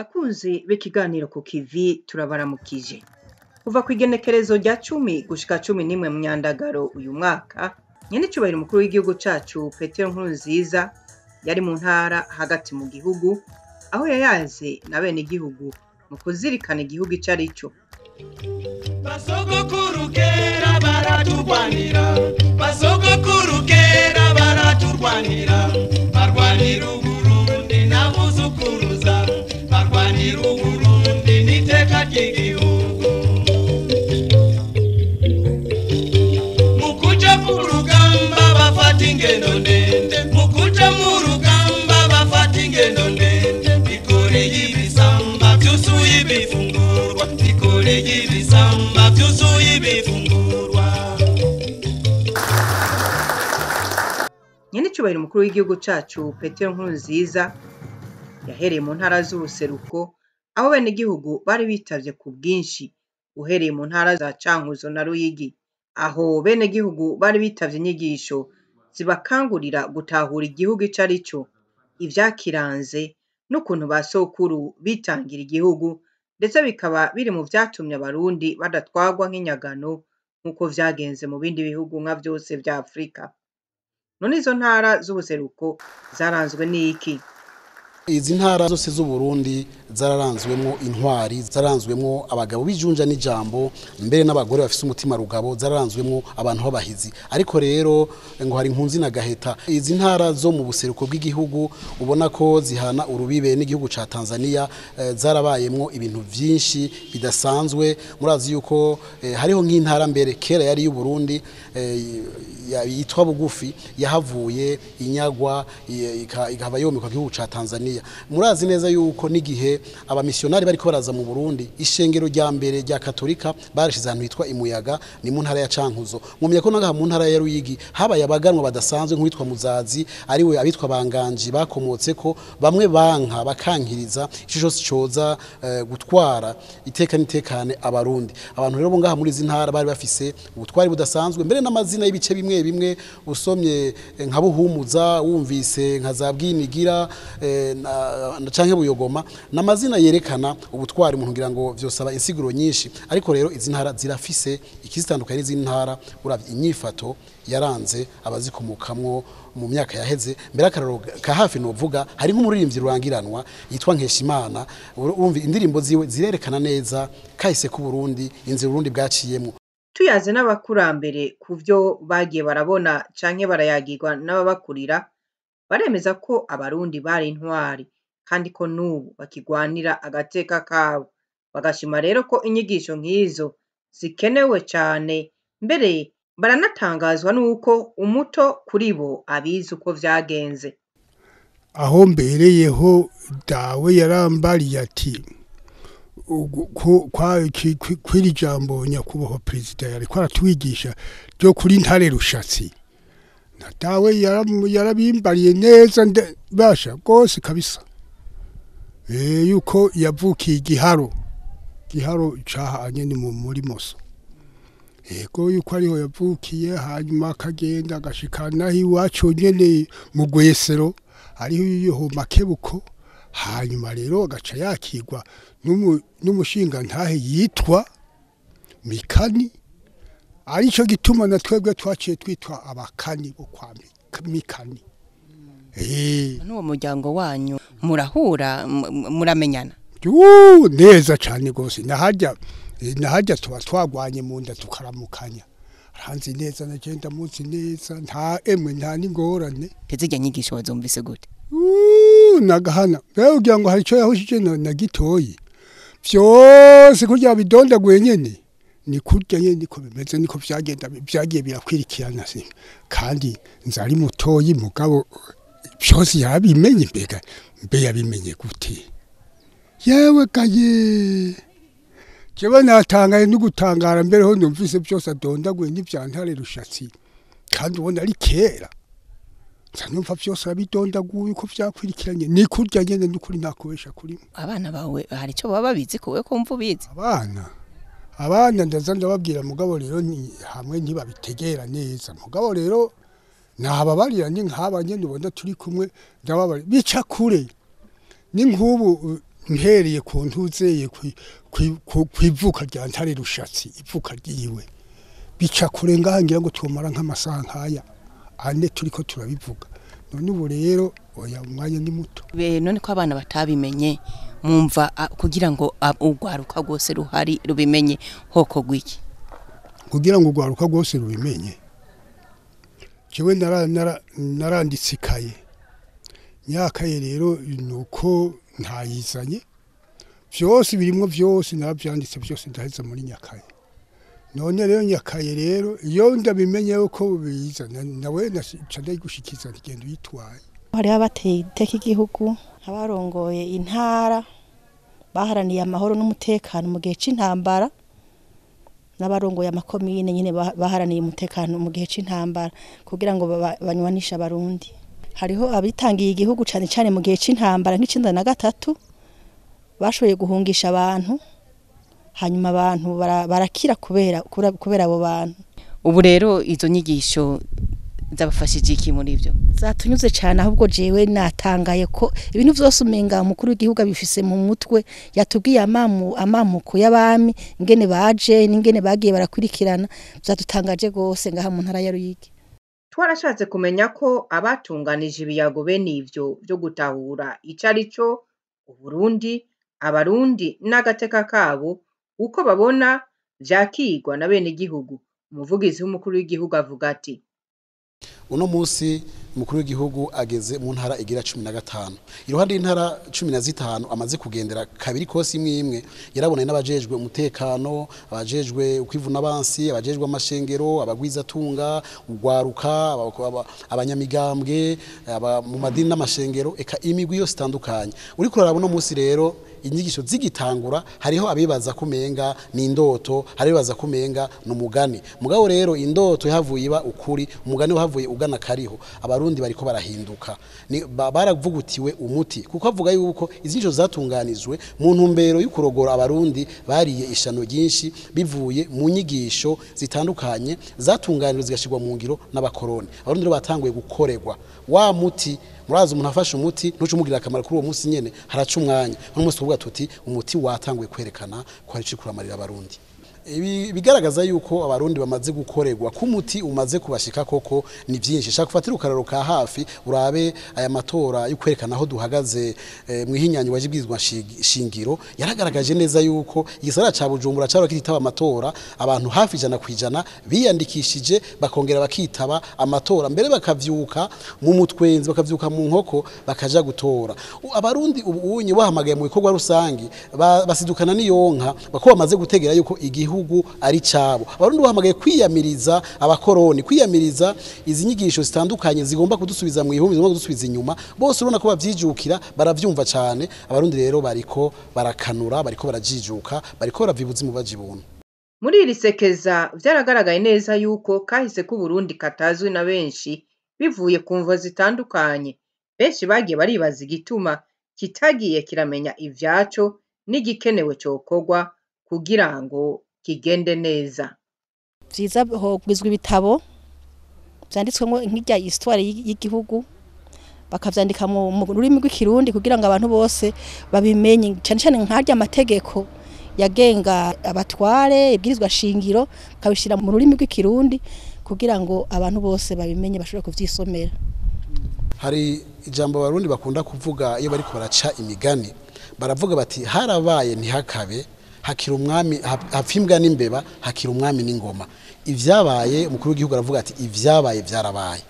Bakunzi b'ikiganiro ku kivi turabaramukije. Kuva kw'igenekerezo rya 10 gushika 11 mu Myandagaro uyu mwaka, nyen'icubahiro umukuru w'igihugu cacu Petero Nkurunziza yari mu ntara hagati mu gihugu, aho yayaze na benegihugu mu kuzirikana igihugu ico arico. Basogokuru kera baraturwanira, basogokuru kera baraturwanira, barwanira Uburundi n'abuzukuruza, barwanira Uburundi n'iteka ry'igihugu. Mukuja ku rugamba bafata ingendo ndende, mukuja mu rugamba bafata ingendo ndende, bikoreye ibisamba vyuzuye ibifungurwa, bikoreye ibisamba vyuzuye ibifungurwa. Nyen'icubahiro umukuru w'igihugu cacu Petero Nkurunziza yahereye mu ntara z'ubuseruko, aho benegihugu bari bitavye ku bwinshi, uhereye mu ntara za Cankuzo na Ruyigi, aho benegihugu bari bitavye inyigisho zibakangurira gutahura igihugu ico arico, ivyakiranze n'ukuntu ba sokuru bitangira igihugu, ndetse bikaba biri mu vyatumye abarundi badatwarwa nk'inyagano nk'uko vyagenze mu bindi bihugu nka vyose vya Afrika. None izo ntara z'ubuseruko zaranzwe n'iki? Izi ntara zose z'Uburundi zararanzwemwo intwari, zararanzwemwo abagabo b'ijunja n'ijambo, mbere n'abagore bafise umutima rugabo, zararanzwemwo abantu b'abahizi. Ariko rero ngo hari nkunzi na gaheta. Izi ntara zo mu buseruko bw'igihugu ubona ko zihana urubibe n'igihugu ca Tanzania, zarabayemwo ibintu vyinshi bidasanzwe. Murazi yuko hariho nk'intara mbere kera yari y'Uburundi, yitwa Bugufi, yahavuye inyagwa ikaba yomekwa gihugu ca Tanzania. Murazi neza yuko n'igihe abamisionari bariko baraza mu Burundi, ishengero rya mbere rya Katolika barishize ahantu hitwa Imuyaga, ni mu ntara ya Cankuzo. Mwumye ko nangaha mu ntara ya Ruyigi habaye abaganwa badasanzwe nk'uwitwa Muzazi, ariwe abitwa Banganji bakomotse ko bamwe banka bakankiriza ico cose coza gutwara iteka n'itekane abarundi. Abantu rero bo ngaha muri izi ntara bari bafise ubutwari budasanzwe, mbere n'amazina y'ibice bimwe bimwe usomye nka Buhumuza, wumvise nka za Bwinigira canke Buyogoma, n'amazina yerekana ubutwari umuntu ngira ngo vyosaba insiguro nyinshi. Ariko rero izi ntara zirafise ikizitandukanye n'izindi ntara, uravye inyifato yaranze abazikomokamwo mu myaka yaheze. Mbere akararo ka hafi novuga hari nk'umuririmbyi rurangiranwa yitwa Nkeshimana, urumva indirimbo ziwe zirerekana neza kahise ku Burundi, inzira Uburundi bwaciyemwo. Tuyaze n'abakurambere ku vyo bagiye barabona canke barayagirwa n'ababakurira, baremeza ko abarundi bari intwari kandi ko n'ubu bakigwanira agateka kabo. Bagashima rero ko inyigisho nk'izo zikenewe cane, mbere baranatangazwa n'uko umuto kuri bo abizi uko vyagenze. Aho mbereyeho dawe yarambariye ati kw'iri jambo nyakubahwa perezida yariko aratwigisha ryo kuri Ntare Rushatsi, na dawe yarabimbariye neza basha rwose kabisa, yuko yavukiye Igiharo, Giharo cahanye ni muri Moso, yego yuko ariho yavukiye, hanyuma akagenda agashika naho iwacu nyene mu Gwesero ariho yiho Makebuko, hanyuma rero agaca yakirwa n'umushinga ntahe yitwa Mikani, arico gituma na twebwe twaciye twitwa abakani bo kwa Mikani. N'uwo muryango wanyu murahura muramenyana? Neza cane gose, nahajya tuba twagwanye mu nda tukaramukanya. Aranzi neza nagenda muzi neza, nta emwe nta n'ingorane. Zirya nyigisho wazumvise gute? Nagahana mbere ugira ngo hari ico yahushije na gitoyi vyose kurya bidondaguye nyene, ni kurya nyene niko bimeze, niko vyagenda vyagiye birakwirikirana. Kandi nzari mutoyi mugabo vyose yarabimenye. Mbega mbe yabimenye gute? Yewe gaye, jewe natangaye no gutangara mbere ho numvise byose adondaguye n'ivya Ntare Rushatsi, kandi ubona ari kera. Numva vyose abidondaguye uko vyakwirikiranye, ni kurya nyene n'ukuri ntakubesha kuri. Abana bawe hari ico baba babizi ko wewe kumva ubizi? Abana ndaza ndababwira, mugabo rero ni hamwe ntibabitegera neza, mugabo rero nababarira ni nk'aba nyene ubona turi kumwe, ndababarira bica kure. Ni nk'ubu Mpereye ku ntuzeye kwivuka rya Ntare Rushatsi, ivuka ryiwe bica kure ngaha, ngira ngo tumara nk'amasaha nkaya ane turiko turabivuga. None ubu rero oya, umwanya ni muto. Be none ko abana batabimenye, mwumva kugira ngo urwaruka rwose ruhari rubimenye hoko gwiki? Kugira ngo urwaruka rwose rubimenye, jewe naranditse ikaye. Nyakaye rero nuko ntayizanye, vyose birimwo, vyose naravyanditse byose, ndaheza muri nyakaye. None rero nyakaye rero iyo ndabimenye uko biza, nawe naca ndayigushikiza, ntigenda uyitwaye. Hariho abateye iteka igihugu, abarongoye intara, baharaniye amahoro n'umutekano mu gihe c'intambara, n'abarongoye amakomine nyine baharaniye umutekano mu gihe c'intambara kugira ngo banywanishe Abarundi. Hariho abitangiye igihugu cane cane mu gihe c'intambara nk'93, bashoboye guhungisha abantu, hanyuma abantu barakira kubera abo bantu. Ubu rero izo nyigisho zabafashije iki muri ivyo? Zatunyuze cyane, ahubwo jewe natangaye ko ibintu vyose umenga umukuru w'igihugu abifise mu mutwe. Yatubwiye amamuko y'abami, ingene baje n'ingene bagiye barakurikirana. Vyadutangaje gose ngaha mu ntara ya Ruyigi. Twarashatse kumenya ko abatunganije ibiyago bene ivyo vyo gutahura ico ari cyo Uburundi, Abarundi n'agateka kabo, uko babona vyakirwa na bene igihugu. Umuvugizi w'umukuru w'igihugu avuga ati: Uno munsi umukuru w'igihugu ageze mu ntara igira 15. Iruhande y'intara 15 amaze kugendera kabiri kose, imwe imwe yarabonanye n'abajejwe umutekano, abajejwe ukwivuna abansi, abajejwe amashengero, abagwizatunga, ugwaruka, abanyamigambwe, mu madini n'amashengero, eka imigwi yose itandukanye. Uriko uraraba uno munsi rero, inyigisho zigitangura hariho abibaza kumenga ni indoto, hari abibaza kumenga ni umugani. Mugabo rero indoto yahavuye iba ukuri, umugani wahavuye ugana kariho. Abarundi bariko barahinduka, baravugutiwe umuti, kuko avuga yuko izi nyigisho zatunganijwe mu ntumbero y'ukurogora Abarundi bariye ishano ryinshi bivuye mu nyigisho zitandukanye zatunganijwe zigashirwa mu ngiro n'abakoroni. Abarundi rero batanguye gukorerwa wa muti. Murazi umuntu afashe umuti ntuce umugirira akamaro kuri uwo munsi nyene, haraca umwanya. Uno munsi tuvuga tuti umuti watanguye kwerekana ko hari ico kuramarira Abarundi. Ibi bigaragaza yuko Abarundi bamaze gukorerwa, ko umuti umaze kubashika koko, ni byinshi. Shaka kufatira ukararo ka hafi, urabe aya matora yo kwerekana aho duhagaze mu ihinyanyo wajibwizwa shingiro, yaragaragaje neza yuko igisagara ca Bujumbura caro kitaba amatora, abantu hafi 100% biyandikishije, bakongera bakitaba amatora, mbere bakavyuka mu mutwenzi, bakavyuka mu nkoko, bakaja gutora. Abarundi ubu unye bahamagaye mu bikorwa rusangi basidukana n'iyonka, bako bamaze gutegera yuko igihugu ari cabo. Abarundi bahamagaye kwiyamiriza abakoroni, kwiyamiriza izi nyigisho zitandukanye zigomba kudusubiza mu ihumbi, zigomba kudusubiza inyuma. Bose urabona ko bavyijukira, baravyumva cane. Abarundi rero bariko barakanura, bariko barajijuka, bariko barava ibuzimu baja ibuntu. Muri iri sekeza vyaragaragaye neza yuko kahise k'Uburundi katazwi na benshi bivuye ku mvo zitandukanye. Benshi bagiye baribaza igituma kitagiye kiramenya ivyaco n'igikenewe cokorwa kugira ngo kigende neza. Vyiza hogwizwa ibitabo vyanditswemwo nk'irya histoire y'igihugu, bakavyandika mu rurimi rw'Ikirundi kugira ngo abantu bose babimenye, cane cane nkarya amategeko yagenga abatware, ibwirizwa shingiro, bakabishira mu rurimi rw'Ikirundi kugira ngo abantu bose babimenye, bashobore kuvyisomera. Hari ijambo Abarundi bakunda kuvuga iyo bariko baraca imigani, baravuga bati harabaye ntihakabe, hakira umwami hapfa imbwa n'imbeba, hakira umwami n'ingoma. Ivyabaye, umukuru w'igihugu aravuga ati ivyabaye vyarabaye,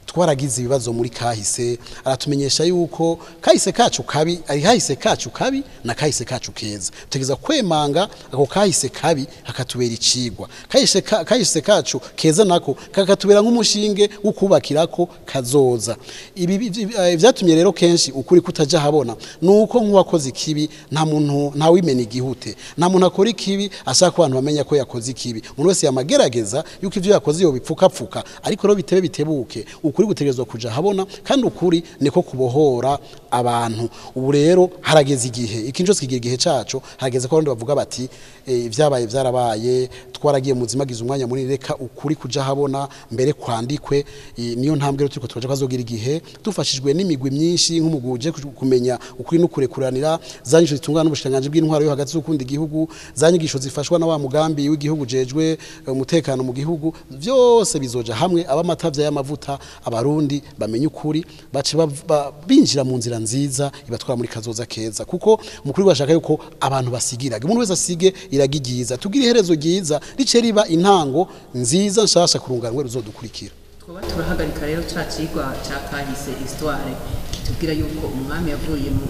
twaragize ibibazo muri kahise. Aratumenyesha yuko kahise kacu kabi ari kahise kacu kabi na kahise kacu keza, tutegeza kwemanga ako kahise kabi hakatubera icigwa, kahise kacu keza nako kakatubera nk'umushinge wo kubakirako kazoza. Ibi vyatumye rero kenshi ukuri kutaja habona nuko nk'uwakoze ikibi nta muntu nta wimena igihute, nta muntu akora ikibi ashaka ko abantu bamenya ko yakoze ikibi. Umuntu wese yamagerageza yuko ivyo yakoze yo bipfukapfuka, ariko rero bitebe bitebuke. Ukuri gutegerezwa kuja habona, kandi ukuri niko kubohora abantu. Ubu rero harageze igihe, ikintu cyose kigira igihe caco, harageze ko abandi bavuga bati ivyabaye vyarabaye, twaragiye muzimagiza umwanya muri, reka ukuri kuja habona mbere kwandikwe. Niyo ntambwe rero turiko turaja kazogira igihe dufashijwe n'imigwi myinshi nk'umuguje kumenya ukuri no kurekuranira, za nyigisho zitungana n'ubushikiranganji bw'intwaro yo hagati z'ukunda igihugu, za nyigisho zifashwa na wa mugambi w'igihugu jejwe umutekano mu gihugu, vyose bizoja hamwe abamatavya y'amavuta, abarundi bamenye ukuri, bace binjira mu nzira nziza ibatwara muri kazoza keza. Kuko umukuru washaka yuko abantu basigira, umuntu wese asige iragi ryiza, tugira iherezo ryiza rice riba intango nziza nshasha kurunganwe ruzodukurikira. Twaba turahagarika rero ca cigwa ca kahise, histoire kitubwira yuko umwami yavuye mu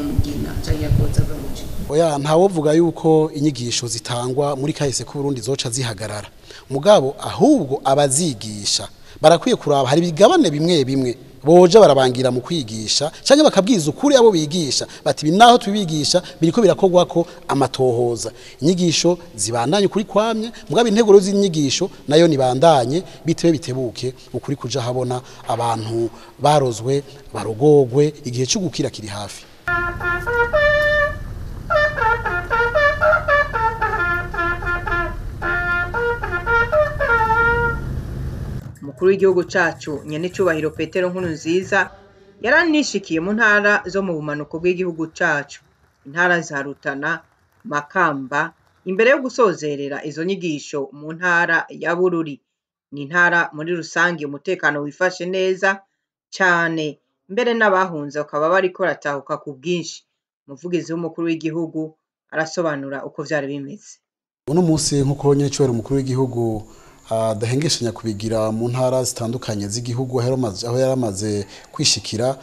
mugina canke yakoze ava mu ji. Oya, ntawovuga yuko inyigisho zitangwa muri kahise ku Burundi zoca zihagarara, mugabo ahubwo abazigisha barakwiye kuraba hari ibigabane bimwe bimwe boja barabangira mu kwigisha, canke bakabwiza ukuri abo bigisha bati ibi naho tubigisha biriko birakogwa ko amatohoza. Inyigisho zibandanye kuri kwamye, mugabo integuro z'inyigisho nayo nibandanye bitebe bitebuke ukuri kuja habona, abantu barozwe barogogwe, igihe cyo gukira kiri hafi. Umukuru w'igihugu cacu nyenecubahiro Petero Nkurunziza yaranishikiye mu ntara zo mu bumanuko bw'igihugu cacu, intara za Rutana, Makamba, imbere yo gusozerera izo nyigisho mu ntara ya Bururi. Ni intara muri rusange umutekano wifashe neza cane, mbere n'abahunze bakaba bariko baratahuka ku bwinshi. Umuvugizi w'umukuru w'igihugu arasobanura uko vyari bimeze. Uno munsi nkuko nyenecubahiro umukuru w'igihugu adahengeshanya kubigira mu ntara zitandukanye z'igihugu aho yaramaze kwishikira,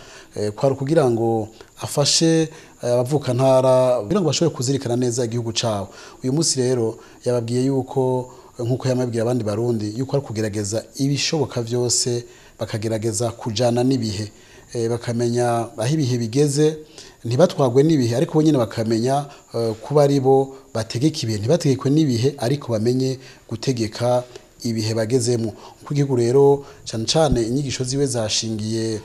kwari kugira ngo afashe abavuka ntara kugira ngo bashobore kuzirikana neza igihugu cabo. Uyu munsi rero yababwiye yuko nkuko yamabwiye abandi barundi yuko ari kugerageza ibishoboka vyose, bakagerageza kujana n'ibihe, bakamenya aho ibihe bigeze, ntibatwagwe n'ibihe, ariko bo nyene bakamenya kuba ari bo bategeka ibihe, ntibategekwe n'ibihe ariko bamenye gutegeka ibihe bagezemo. Uko igihugu rero cane cane inyigisho ziwe zashingiye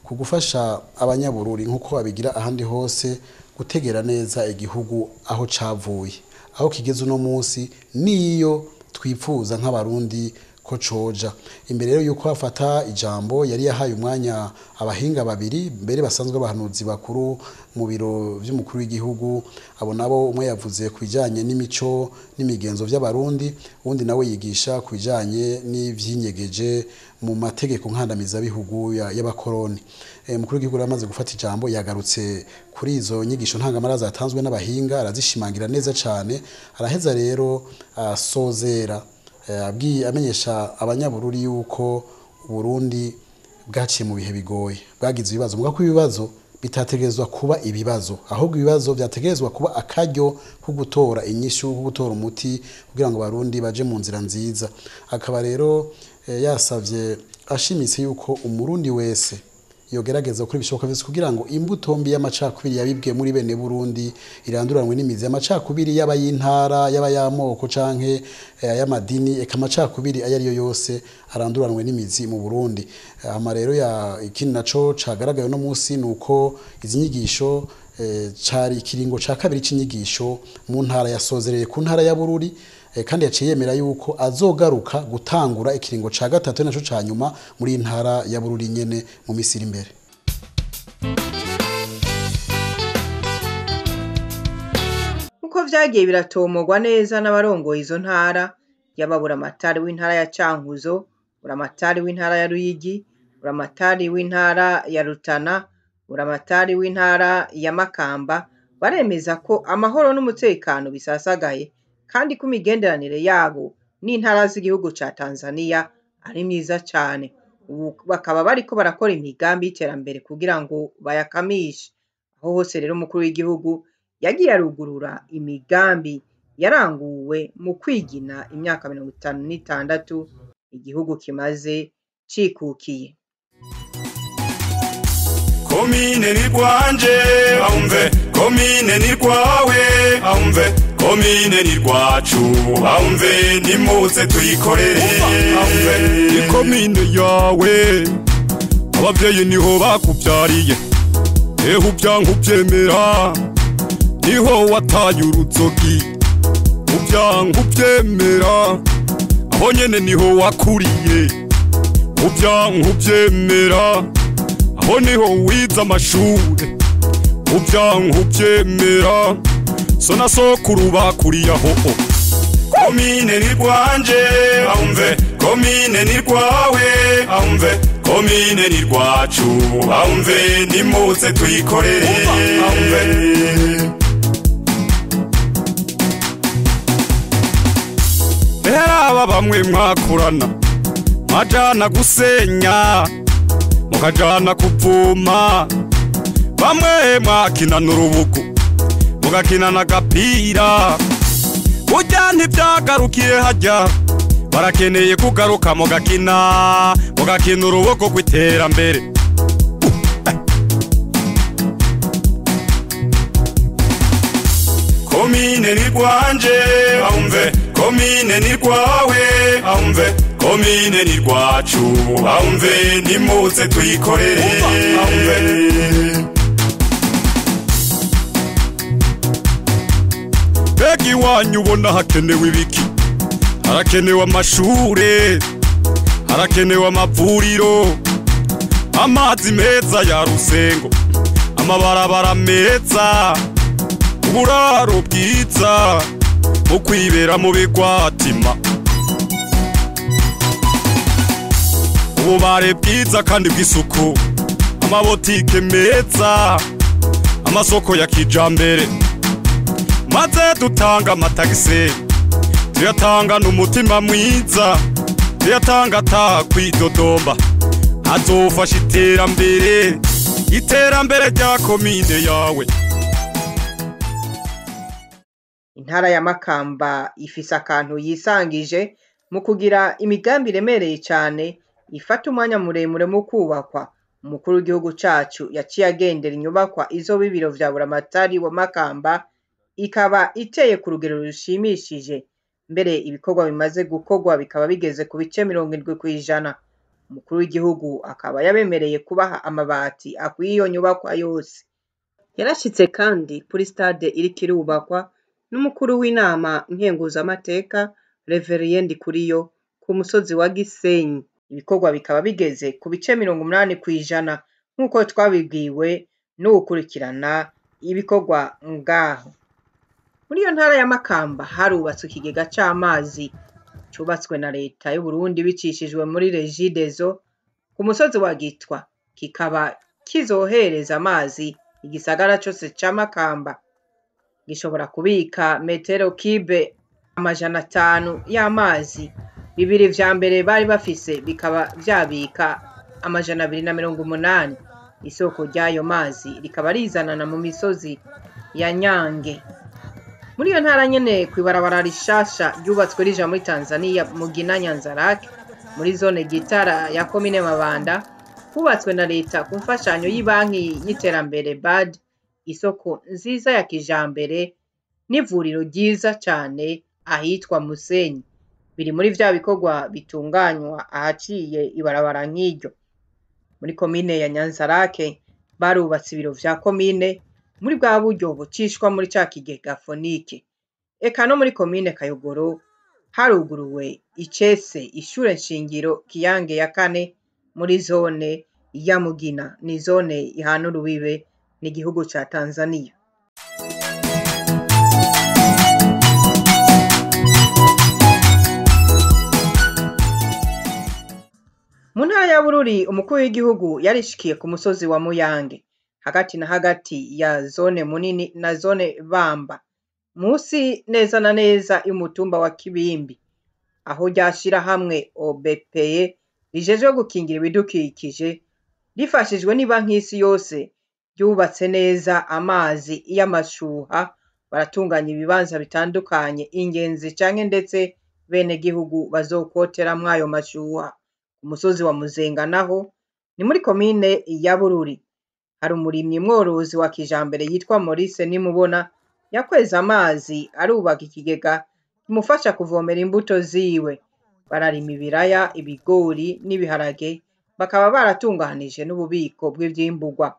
ku gufasha abanyabururi nkuko babigira ahandi hose gutegera neza igihugu aho cavuye, aho kigeze uno munsi, niyo twipfuza nk'abarundi ko coja imbere. Rero yuko afata ijambo yari yahaye umwanya abahinga babiri mbere basanzwe abahanuzi bakuru mu biro vy'umukuru w'igihugu. Abo nabo umwe yavuze ku bijanye n'imico n'imigenzo vy'abarundi, uwundi nawe yigisha ku bijanye n'ivyinyegeje mu mategeko nkandamizabihugu y'abakoroni. Umukuru w'igihugu yaramaze gufata ijambo, yagarutse kuri izo nyigisho ntangamara zatanzwe n'abahinga, arazishimangira neza cane. Araheza rero asozera abwiye amenyesha abanyabururi yuko Burundi bwaciye mu bihe bigoye, bwagize ibibazo, muga ko ibibazo bitategerezwa kuba ibibazo, ahubwo ibibazo byategerezwa kuba akaryo ko gutora inyishu, ko gutora umuti kugira ngo Barundi baje mu nzira nziza. Akaba rero yasavye ashimitse yuko umurundi wese yogerageza gukora ibishoboka byose kugira ngo imbuto mbi y'amacakubiri yabibwe muri bene Burundi iranduranwe n'imizi. Amacakubiri yaba y'intara, yaba y'amoko canke y'amadini, eka amacakubiri ayo ariyo yose aranduranwe n'imizi mu Burundi. Hama rero ikindi naco cagaragaye no munsi nuko izi nyigisho cari ikiringo ca kabiri c'inyigisho mu ntara yasozereye ku ntara ya Bururi, kandi yaciye yemera yuko azogaruka gutangura ikiringo ca gatatu naco ca nyuma muri ntara ya Bururi nyene mu misi iri imbere. Uko vyagiye biratomogwa neza n'abarongoye izo ntara, yaba Buramatari w'intara ya Cankuzo, Buramatari w'intara ya Ruyigi, Buramatari w'intara ya Rutana, Buramatari w'intara ya Makamba, baremeza ko amahoro n'umutekano bisasagaye, kandi ko imigenderanire yabo n'intara z'igihugu ca Tanzania ari myiza cane. Ubu bakaba bariko barakora imigambi y'iterambere kugira ngo bayakamishe. Aho hose rero umukuru w'igihugu yagiye arugurura imigambi yaranguwe mu kwigina imyaka 56 igihugu kimaze cikukiye. Komine ni rwanje aumve, komine ni rwawe aumve, komine ni rwacu aumve, nimuze tuyikorere aumve, ni komine yawe Abavyeyi niho bakuvyariye, ehe uvyanka uvyemera, niho wataye uruzogi, uvyanka uvyemera, aho nyene niho wakuriye, uvyanka uvyemera, aho niho wize amashure, uvyanka uvyemera, so na sokuru bakuriye aho. Komine ni rwanje, ahumve, komine ni rwawe, ahumve, komine ni rwacu, ahumve, nimuze tuyikorere, ahumve. Aba bamwe mwakorana, mwajana gusenya, mukajana kuvuma, bamwe mwakinana urubugu, mugakinana agapira. Burya ntivyagarukiye hajya, barakeneye kugaruka mugakina, mugakina uruboko rw'iterambere. Komine ni rwanje, ahumve, komine ni rwawe, ahumve, komine ni rwacu, ahumve, nimuze tuyikorere, ahumve. Mbega iwanyu ubona hakenewe ibiki? Harakenewe amashure, harakenewe amavuriro, amazi meza ya Rusengo, amabarabara meza, uburaro bwiza, mu kwibera mu bigwatima, ububare bwiza kandi bw'isuku, amabotike meza, amasoko ya kijambere. Maze dutanga amatagisi, tuyatanga n'umutima mwiza, tuyatanga ata kwidodomba, azofasha iterambere, iterambere rya komine yawe. Intara ya Makamba ifise akantu yisangije mu kugira imigambi iremereye cane ifata umwanya muremure mu kubakwa. Umukuru w'igihugu cacu yaciye agendera inyubakwa izoba ibiro vya Buramatari wa Makamba, ikaba iteye ku rugero rushimishije, mbere ibikorwa bimaze gukorwa bikaba bigeze ku bice 70%. Umukuru w'igihugu akaba yabemereye kubaha amabati akwiye iyo nyubakwa yose. Yarashitse kandi kuri stade iriko irubakwa n'umukuru w'inama nkenguzamateka Reverien Ndikuriyo ku musozi wa Gisenyi. Ibikorwa bikaba bigeze ku bice 80% nk'uko twabibwiwe n'uwukurikirana ibikorwa ngaho. Muri iyo ntara ya Makamba harubatswe ikigega c'amazi cubatswe na leta y'Uburundi bicishijwe muri Regideso ku musozi wa Gitwa, kikaba kizohereza amazi igisagara cose ca Makamba. Gishobora kubika metero kibe 500 y'amazi, bibiri vya mbere bari bafise bikaba vyabika 280. Isoko ry'ayo mazi rikaba rizanana mu misozi ya Nyange. Muri iyo ntara nyene kw'ibarabara rishasha ryubatswe rija muri Tanzania Mugina Nyanzarake, muri zone Gitara ya komine Mabanda, hubatswe na leta ku mfashanyo y'ibanki y'iterambere BAD, isoko nziza ya kijambere n'ivuriro ryiza cane ahitwa Musenyi. Biri muri vya bikorwa bitunganywa ahaciye ibarabara nk'iryo. Muri komine ya Nyanzarake barubatse ibiro vya komine muri bwa buryo bucishwa muri ca kigega fonike. Eka no muri komine Kayogoro haruguruwe icese ishure nshingiro Kiyange ya kane muri zone ya Mugina, ni zone ihana urubibe n'igihugu ca Tanzania. Mu ntara ya Bururi umukuru w'igihugu yarishikiye ku musozi wa Muyange, hagati na hagati ya zone Munini na zone Bamba, musi neza na neza y'umutumba wa Kibimbi, aho ryashirahamwe OBPE rijejwe gukingira ibidukikije rifashijwe n'ibanki y'isi yose ryubatse neza amazi y'amashuha, baratunganya ibibanza bitandukanye ingenzi canke ndetse bene gihugu bazokwoteramwo ayo mashuha. Ku musozi wa Muzenga naho ni muri komine ya Bururi, hari umurimyi mworozi wa kijambere yitwa Maurice Nimubona yakweze amazi arubaka ikigega kimufasha kuvomera imbuto ziwe. Bararima ibiraya, ibigori n'ibiharage, Bakaba baratunganije n'ububiko bw'ivyimbugwa.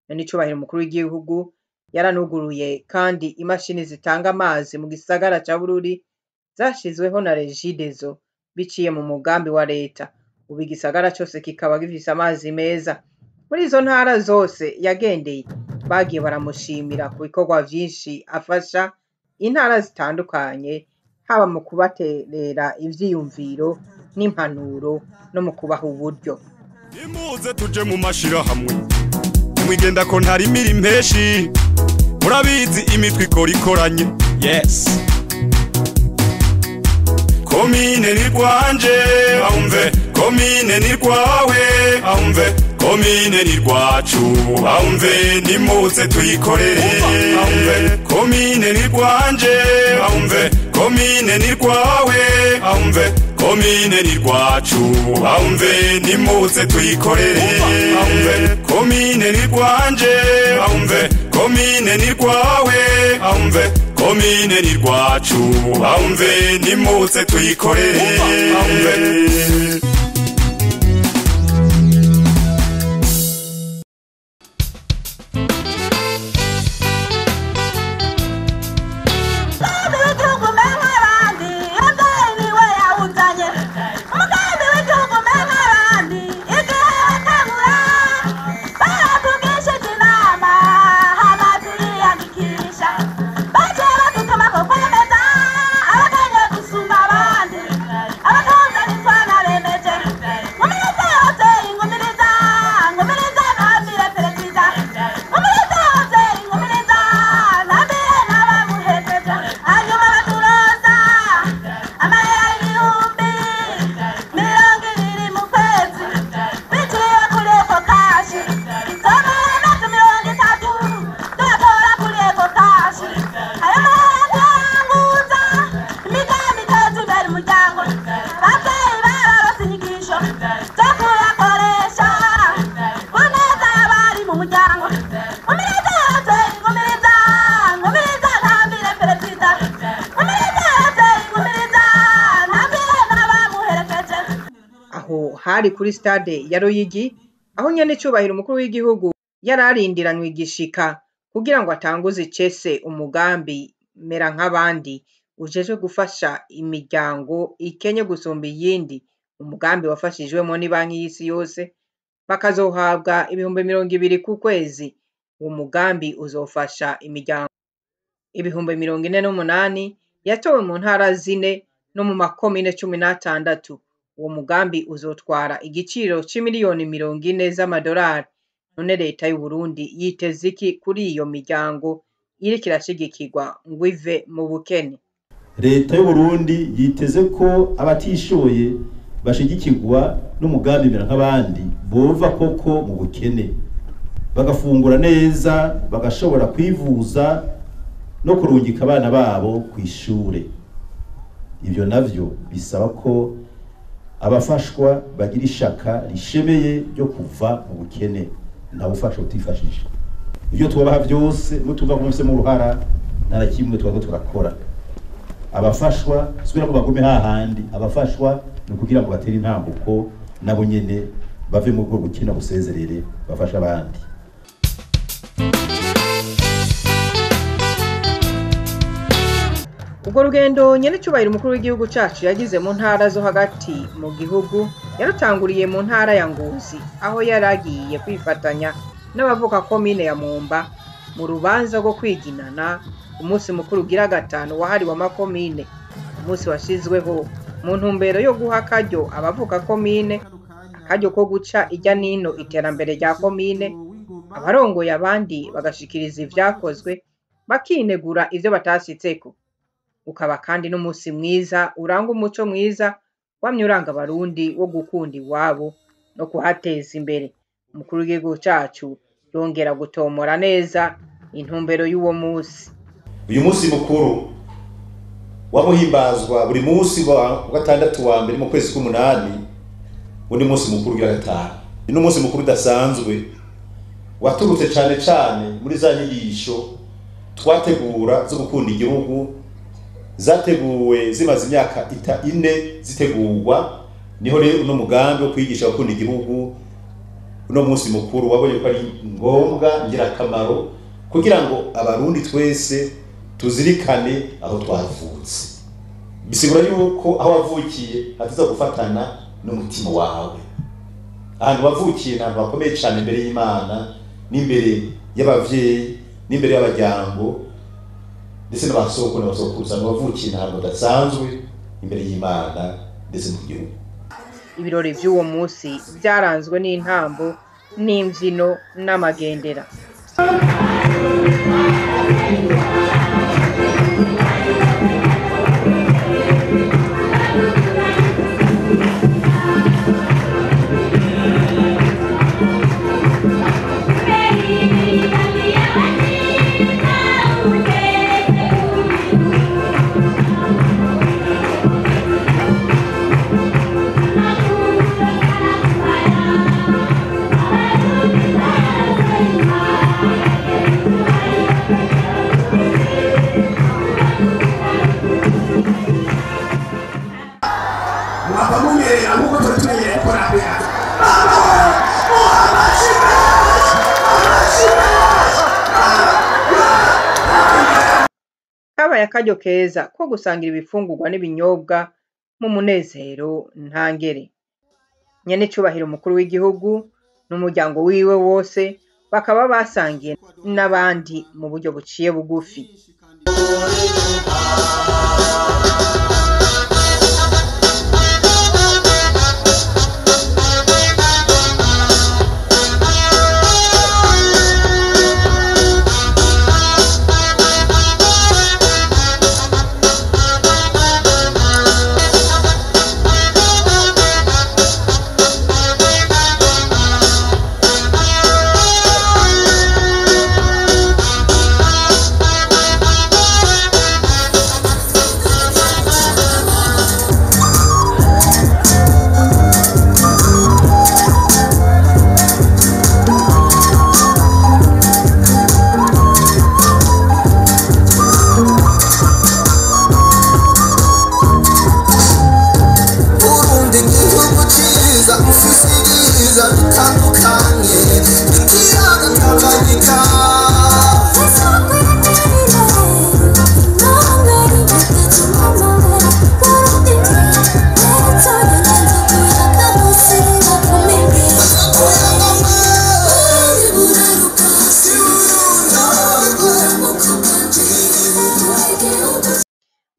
Nyenicubahiro umukuru w'igihugu yaranuguruye kandi imashini zitanga amazi mu gisagara ca Bururi zashizweho na Regideso biciye mu mugambi wa leta. Ubu igisagara cose kikaba gifise amazi meza. Muri izo ntara zose yagendeye, bagiye baramushimira ku bikorwa vyinshi afasha intara zitandukanye, haba mu kubaterera ivyiyumviro n'impanuro no mu kubaha uburyo. Nimuze tuje mu mashirahamwe, mwigenda ko ntarimira impeshi, murabizi imitwe ikora ikoranye. Yes, komine ni rwanje, ahumve, komine ni rwawe, ahumve, komine ni rwacu, ahumve, nimuze tuyikorere, ahumve, komine ni rwanje, ahumve, komine ni rwawe, ahumve, komine ni rwacu, ahumve, nimuze tuyikorere, ahumve, komine ni rwanje, ahumve, komine ni rwawe, ahumve, komine ni rwacu, ahumve, nimuze tuyikorere, ahumve. Aho hari kuri stade ya Ruyigi, aho nyenicubahiro umukuru w'igihugu yararindiranywe igishika kugira ngo atanguze icese umugambi mera nk'abandi ujejwe gufasha imiryango ikenye gusumba iyindi, umugambi wafashijwemo n'ibanki y'isi yose, bakazohabwa 20,000 ku kwezi. Uwo mugambi uzofasha imiryango 48,000 yatowe mu ntara 4 no mu makomine 16. Uwo mugambi uzotwara igiciro c'imiliyoni 40 z'amadolari. None leta y'u Burundi yiteze iki kuri iyo miryango iriko irashigikirwa ngo ive mu bukene? Leta y'u Burundi yiteze ko abatishoboye bashigikirwa n'umugambi mera nk'abandi bova koko mu bukene, bagafungura neza, bagashobora kwivuza no kurungika abana babo kw'ishure. Ivyo navyo bisaba ko abafashwa bagira ishaka rishemeye ryo kuva mu bukene, nta bufasha butifashisha. Ibyo tubaha byose mutuva ku mu ruhara nta kimwe twaba turakora. Abafashwa subira ko bagume hahandi, abafashwa ni kugira ngo batere intambuko nabo nyene bave mu bwo gukina busezerere bafasha abandi. Ubwo rugendo nyenicubahiro umukuru w'igihugu cacu yagize mu ntara zo hagati mu gihugu yarutanguriye mu ntara ya Ngozi, aho yaragiye kwifatanya n'abavuka komine ya Mwumba mu rubanza rwo kwiginana umunsi mukuru ugira 5 wahariwe amakomine, umunsi washizweho mu ntumbero yo guha akaryo abavuka komine, akaryo ko guca irya nino iterambere rya komine, abarongoye abandi bagashikiriza ivyakozwe bakinegura ivyo batashitseko. Ukaba kandi n'umunsi mwiza uranga umuco mwiza wamye uranga abarundi wo gukunda iwabo no kuhateza imbere. Umukuru w'igihugu cacu yongera gutomora neza intumbero y'uwo munsi. Uyu munsi mukuru wamuhimbazwa buri munsi wa gatandatu wa mbere mu kwezi k'umunani, undi munsi mukuru ugira 5. Ni umunsi mukuru udasanzwe waturutse cane cane muri za nyigisho twategura zo gukunda igihugu, zateguwe zimaze imyaka 4 zitegurwa. Niho rero uno mugambi wo kwigisha gukunda igihugu Uno munsi mukuru wabonye ko ari ngombwa ngirakamaro kugira ngo abarundi twese tuzirikane aho twavutse. Bisigura yuko aho wavukiye hatiza gufatana n'umutima wawe. Ahantu wavukiye ntabwo hakomeye cyane imbere y'Imana n'imbere y'abavyeyi n'imbere y'abajyango ndetse n'abasoko n'abasokuruza. Wavukiye ntabwo udasanzwe imbere y'Imana ndetse mu gihugu. Ibirori by'uwo munsi byaranzwe n'intambo n'imbyino n'amagendera. Kabaye akaryo keza ko gusangira ibifungurwa n'ibinyobwa mu munezero ntangere. Nyenecubahiro umukuru w'igihugu n'umuryango wiwe wose bakaba basangiye n'abandi mu buryo buciye bugufi.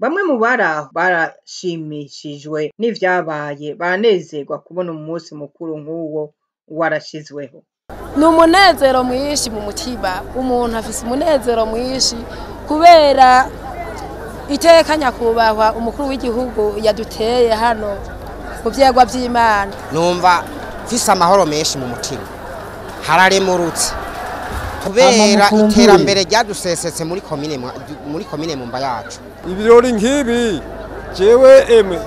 Bamwe mu bari aho barashimishijwe n'ivyabaye, baranezerwa kubona umunsi mukuru nk'uwo warashizweho. Ni umunezero mwinshi mu mutima, umuntu afise umunezero mwinshi kubera iteka nyakubahwa umukuru w'igihugu yaduteye hano mu vyegwa vy'Imana. Numva mfise amahoro menshi mu mutima, hararemurutse kubera iterambere ryadusesetse muri komine Mumba yacu. Ibirori nk'ibi jewe emwe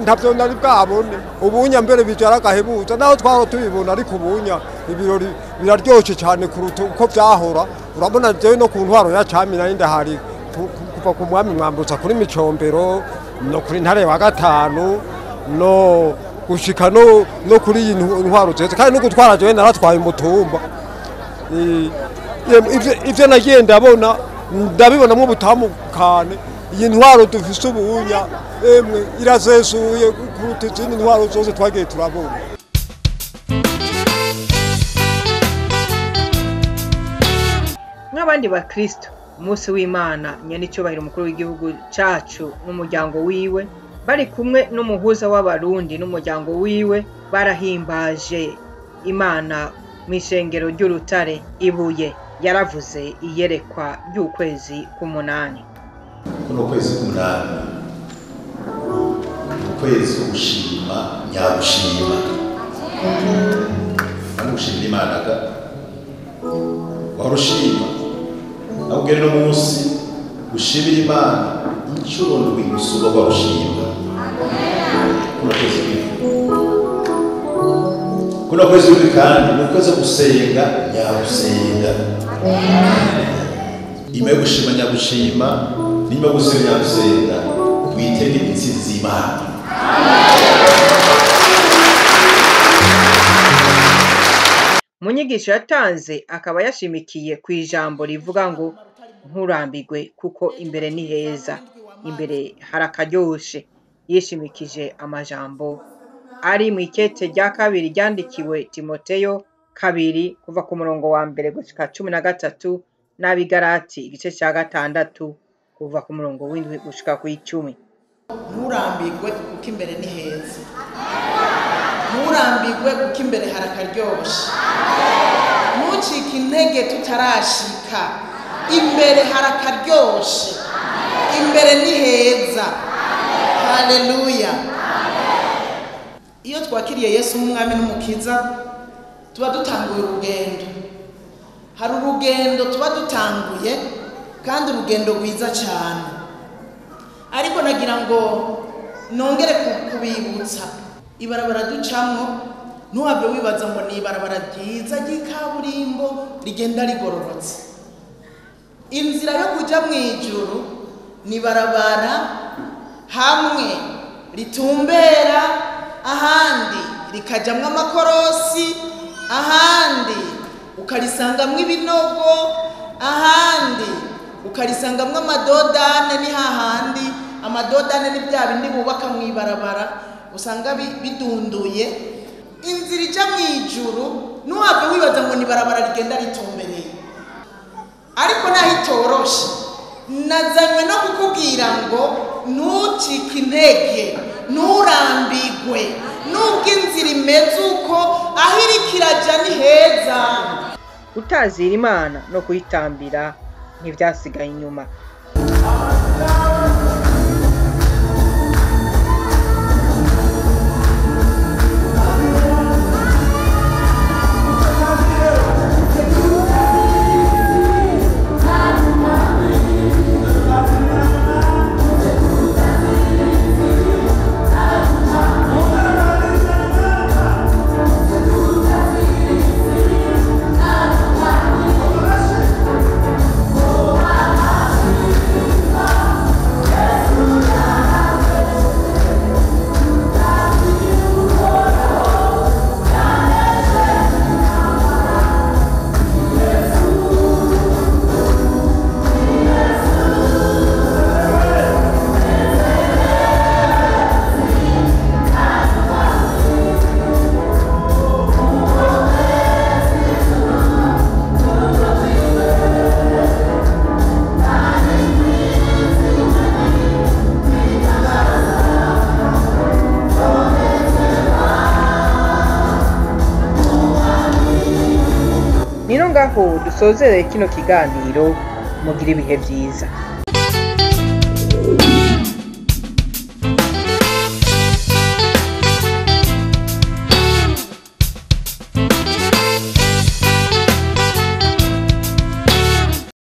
ntavyo nari bwabone, ubunya mbere bijara gahebuza naho twaro tubibona, ariko ubunya ibirori biraryoshe cyane kuruta uko vyahora. Urabona jewe no ku ntwaro ya cami nari ndahari kuva ku mwami Mwambutsa kuri Micombero no kuri Ntare wa gatanu no gushika no kuri iyi ntwaro zeze, kandi no gutwara jewe naratwaye umutumba. Ivyo nagiye ndabona ndabibonamwo ubutamukane. Iyi ntwaro dufise ubunya emwe irasesuye kuruta izindi ntwaro zose twagiye turabona. Nk'abandi bakristo, umunsi w'Imana nyenicubahiro umukuru w'igihugu cacu n'umuryango wiwe bari kumwe n'umuhuza w'abarundi n'umuryango wiwe barahimbaje Imana mw'ishengero ry'Urutare Ibuye. Yaravuze iyerekwa ry'ukwezi k'umunani. Kuno kwezi k'umunani ni ukwezi ko gushima nyagushima, gushimira Imana ga wahora ushima, aho ugera uno munsi ushimira Imana inshuro ndwi gusumba wahora ushima. Kuno kwezi kw'indwi kandi ni ukwezi ko gusenga nyagusenga. Nyuma yo gushima nyagushima, nyuma yo gusenga nyagusenga, witege intsinzi z'Imana. Mu nyigisho yatanze akaba yashimikiye ku ijambo rivuga ngo nturambirwe kuko imbere ni heza, imbere harakaryoshe. Yishimikije amajambo ari mu ikete rya kabiri ryandikiwe Timoteyo 2 kuva ku murongo wa 1 gushika 13 n'Abigarati igice cya 6 kuva ku murongo w'7 gushika ku 10. Nturambirwe kuko imbere ni heza, nturambirwe kuko imbere harakaryoshe, ntucike intege tutarashika, imbere harakaryoshe, imbere ni heza. Haleluya. Iyo twakiriye Yesu nk'umwami n'umukiza tuba dutanguye urugendo. Hari urugendo tuba dutanguye kandi urugendo rwiza cyane. Ariko nagira ngo nongere kubibutsa ibarabara ducamwo, ntuhave wibaza ngo ni ibarabara ryiza ry'ikaburimbo rigenda rigororotse. Inzira yo kujya mu ijuru ni barabara hamwe ritumbera, ahandi rikajamwo amakorosi, ahandi ukarisangamwo ibinogo, ahandi ukarisangamwo amadodane. Ni hahandi amadodane ni bya bindi bubaka mu ibarabara usanga bidunduye. Inzira ijya mu ijuru ntuhave wibaza ngo ni barabara rigenda ritumbereye, ariko naho itoroshe. Nazanywe no kukubwira ngo ntucike intege, nturambirwe, nubwo inzira imeze uko, aho iriko irajya ni heza. Gutazira Imana no kuyitambira ntibyasigaye inyuma. Nino ngaho dusozereye kino kiganiro, mugira ibihe byiza.